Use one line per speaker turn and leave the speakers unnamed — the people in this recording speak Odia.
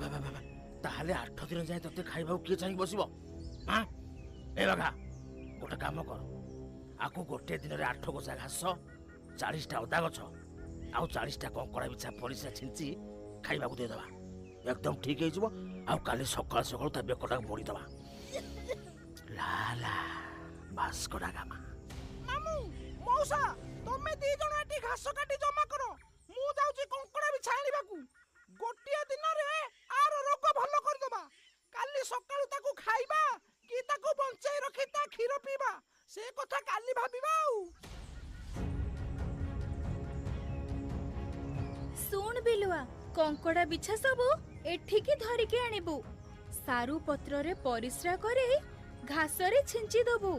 ବାବା, ତାହେଲେ 8 ଦିନ ଯାଏ ତତେ ଖାଇବାକୁ କିଏ ଚାହିଁକି ବସିବ? ହଁ, ଏ ବାଘା, ଗୋଟେ କାମ କର, ଆକୁ ଗୋଟେ ଦିନରେ 8 ଗୋଛା ଘାସ, 40ଟା ଅଦା ଗଛ ଆଉ 40ଟା କଙ୍କଡ଼ା ବିଛା ପରିସ୍ରା ଛିଞ୍ଚି ଖାଇବାକୁ ଦେଇଦେବା, ଏକଦମ ଠିକ ହେଇଯିବ। ଆଉ କାଲି ସକାଳୁ ସକାଳୁ ତା ବେକଟାକୁ ମୋଡ଼ିଦେବା। ଲା ଲା ଭାସ୍କୋଡା ଗାମା।
ମାମୁଁ, ମଉସା, ତମେ ଦି ଜଣ ଏଠି ଘାସ କାଟି ଜମା କର, ମୁଁ ଯାଉଛି କଙ୍କଡ଼ା ବିଛା ଆଣିବାକୁ। ଗୋଟିଏ ଦିନରେ ଆର ରୋଗ ଭଲ କରିଦବା। କାଲି ସକାଳୁ ତାକୁ ଖାଇବା କି ତାକୁ ବଞ୍ଚେଇ ରଖି ତା କ୍ଷୀର ପିଇବା, ସେ କଥା କାଲି ଭାବିବା। ଆଉ
ଶୁଣ ବିଲୁଆ, କଙ୍କଡ଼ା ବିଛା ସବୁ ଏଠିକି ଧରିକି ଆଣିବୁ, ସାରୁ ପତ୍ରରେ ପରିସ୍ରା କରି ଘାସରେ ଛିଞ୍ଚି ଦବୁ।